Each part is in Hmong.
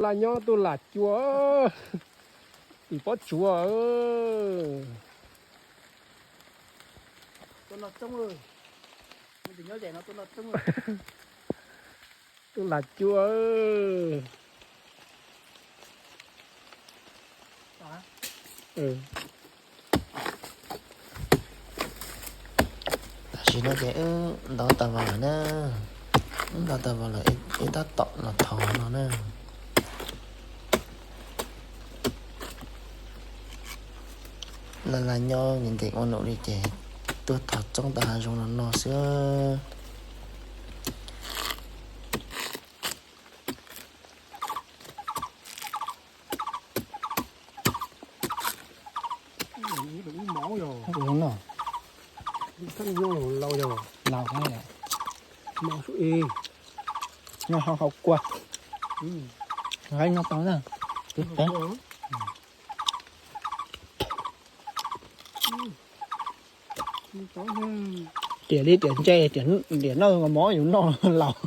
Laj nyob tuaj lam cua tim pob tsuas. Tuaj lam cua. Tam sim no ces wb ntov tau vas lawm na. Wb ntov tau vas lawm, wb tab tom los thov no na. Laj laj nyob ntev ua num li ces tuaj thov txoob tau hav zoov no noj xwb. Ub mov yog, ub no, ub thaj nyob laus yog, laus thiab yom. Mov sub e, nyob hauv hauv kua, nqaij noj tau na, twb peb. Tiam li tiam ntse, tiam noj mov yus noj laus.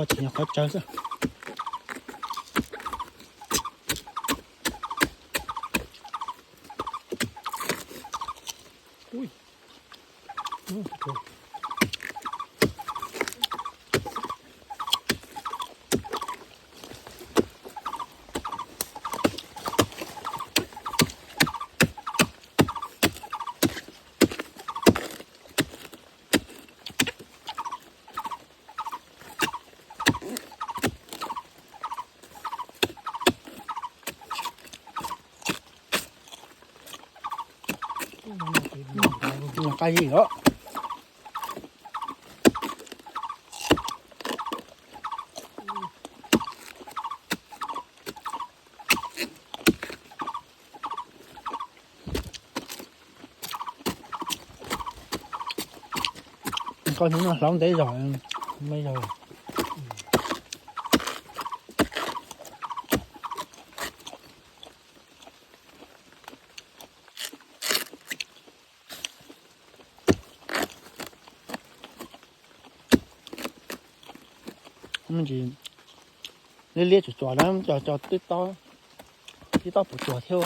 Tsis yog qhov tsawg xwb. Noj qab zib os. Koj hnub no hlauv ntev zog, me zog. Tsis liab liab tsuas tsuas na, cov tib tob, tib tob puas tsuas thiab.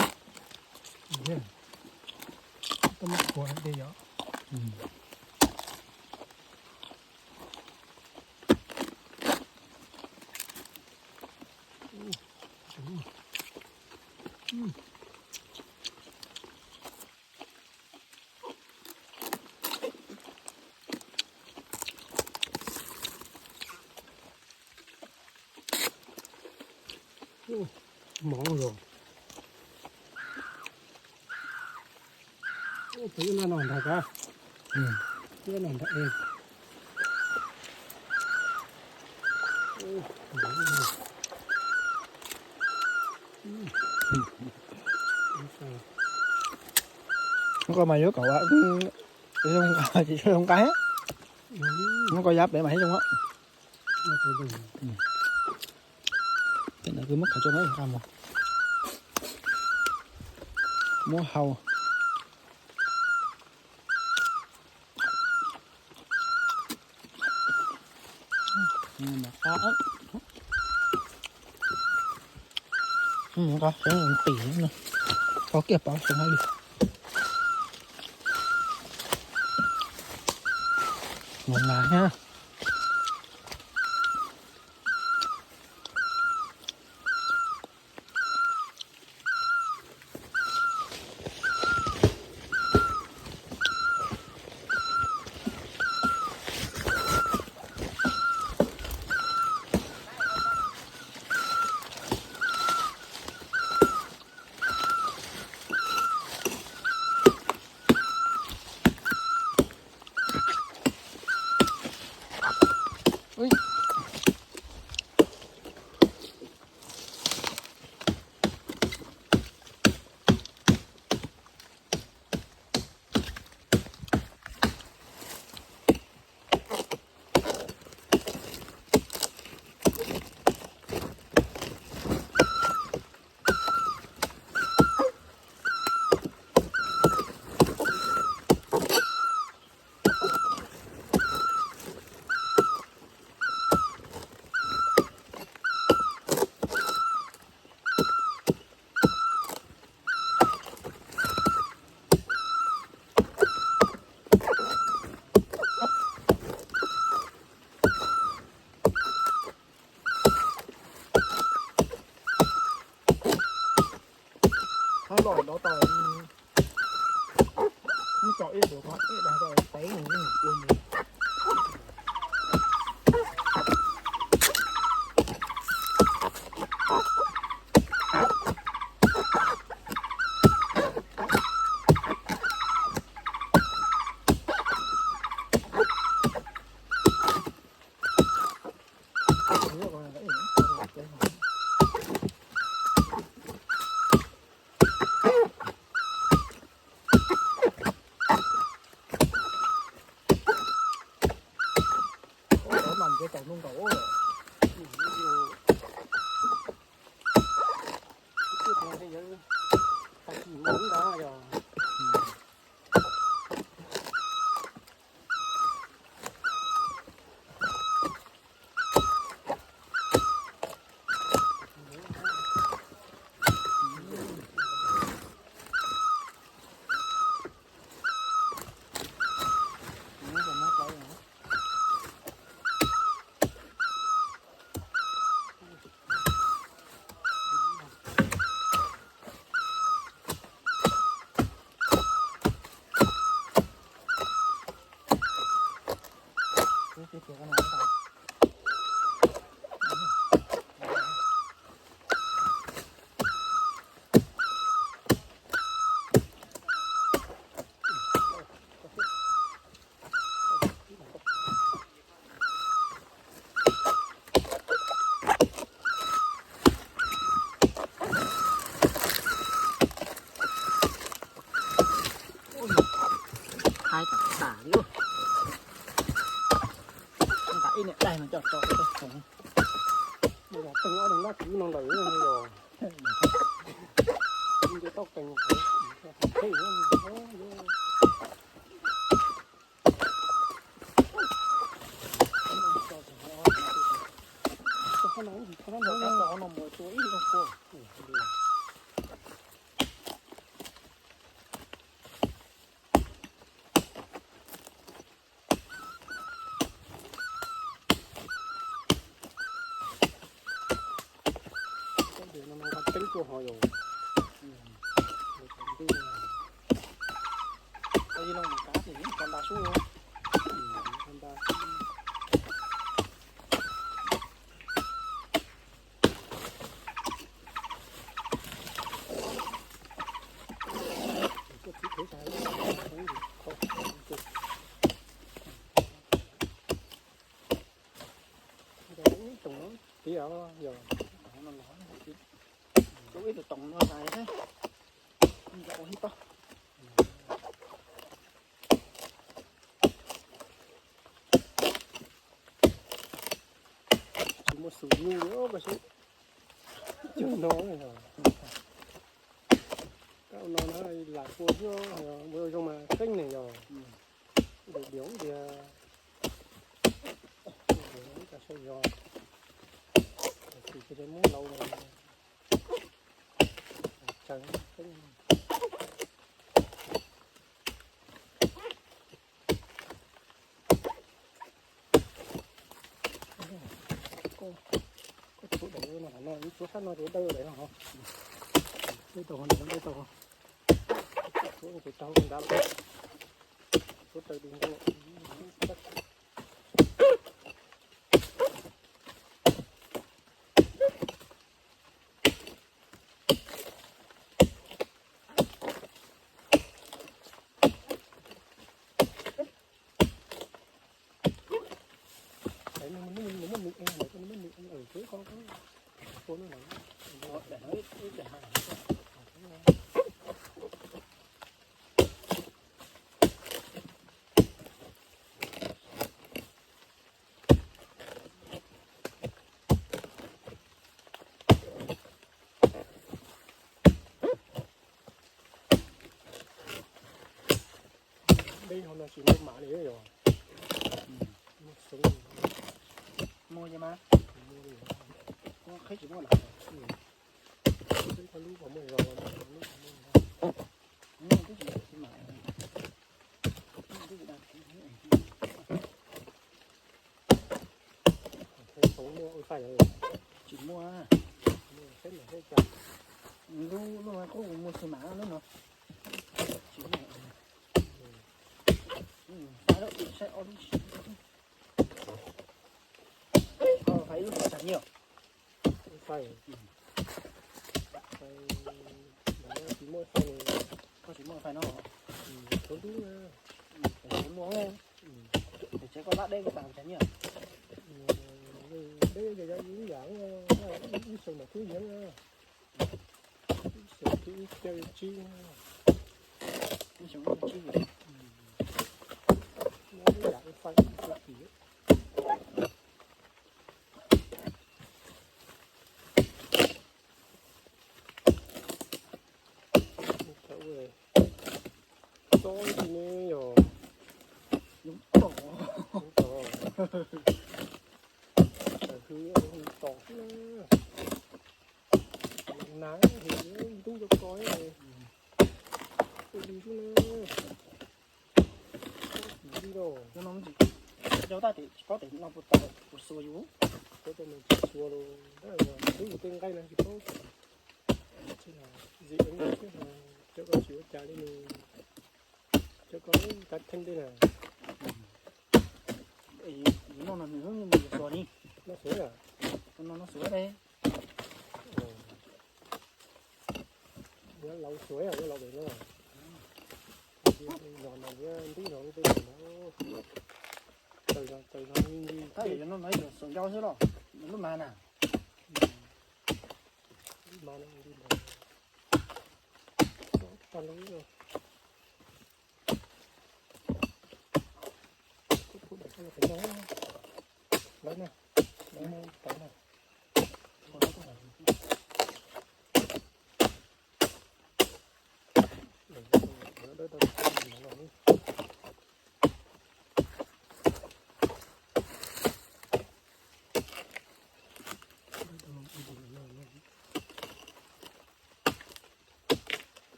Mov los. Tus ib no nrag ka. Ib no nrag e. Koj mas yuav kom zoo nqa, zoo nqa. Koj yab pem mas thiaj zoo. Pem no kuv muab khav tsua nqa mus, muab hau. Nqa seev pim no, tau kiag pov seev hauj lwm. Mus nas thiab. Tau, muab tso ib lwm ko ib daig ko tev mus ua ntej. Ov, mas ntiav tau hnub nkaus. Tag kis mus ntag yog. Haib tas tas li. Nqa ib niam daig no coj tso rau tej tsoos. Teeg ob leeg dab tsi no ntawm yog. Tau teeg. Teeb kua ho yog. Tau yog loo mus kav ces nta sub. Ib tug toom no zais thiab, ntau ib tog. Tsis muaj xus nyuj li koj saib. Cog no, koj no na, lam kua xwb, ua zoo mas keeb ne yog. Ua diav tias, ua diav cov saib yog, tis muab laus tsaws keeb. Koj tshuav daim no, no ib tshuav sab no ces dawb daim no. Dawb tau, dawb tau. Tshuav tus taug nrad los, tshuav taws tus nkaus. Dej hauv no tsis muaj mam li yog. Muaj xeeb, muaj mas, qhib tsis muaj lawm. Lub ko muaj zog, lub ko muaj zog. Twb tsis mam, twb tsis dag. Tsis muaj, teb mas teb cas. Lub no kuj mus xwb mas lub no. Tsis muaj. Fais lawm, saib ob lub. Fais ib lub tshav nyiaj. Fais. Fais. Tsis muaj fais. Koj tsis muaj fais no. Thaum ub na. Tsis muaj. Tsev koj lab deb koj tas tshav nyiaj. Deb yog ib yam, ib xyoo mas twb yeeb. Ib xyoo twb ib caug tsib. Ib xyoo ib caug tsib. Muab ib yam ib fais ib caug tsib. Txob ib tug ne yog. Tos. Tos hwv tos xwb na. Nas hwv ntub rau ko li xwb na. Cov no tsis paub tias no puas tau, puas xuas yus. Paub tias nws tsis xuas los twb yus tej nqaij no tsis paub. Zim ev xwb, cov ko tsis ua cas li nws, cov ko kav theej tej na. Yus noj no nws hlub yus xuas ni. Noj xuas, no noj xuas li. Nyob laus xuas, nyob laus pem no. Zos no nyob ntub zos lub teb no. Tawm zos tawm zos li. Tab yus no no yus xuas ncau xwb los, lub mas na. Lub mas no li no. Tag lub no. Lawv na, lawv na, lawv na.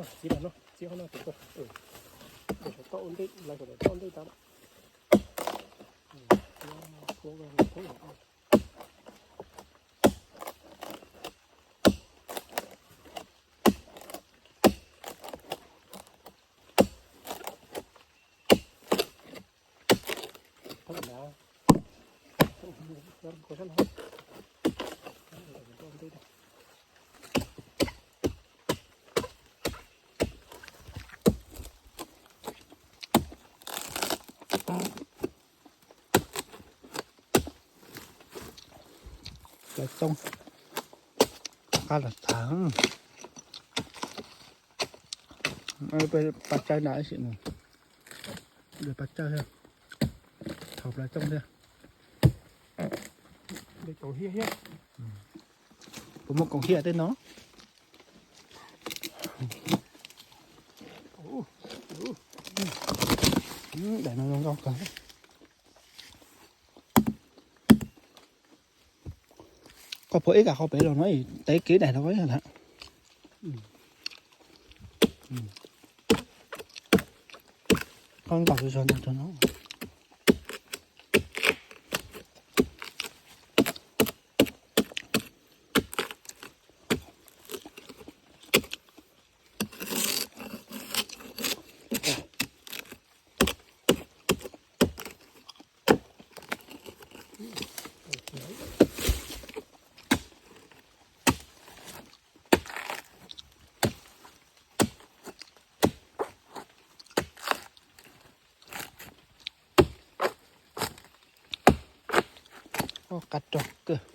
Txiv los no, txiv ho no, txiv ko. Lawv sawv toj ua ntej, lawv sawv daws toj ua ntej tas. Plawv txooj, qab los tag. Pab tsawb na sim no, pab tsawb thiab, thaum plawv txooj thiab. Puas muaj koom hiaj tej no? Daim no zoo nkauj kawg. Koj puas ib kam qhov pem los no tev kev daim no koj ib yam na. Koj nkaus zog ntawm no. Ua qab rog kawg.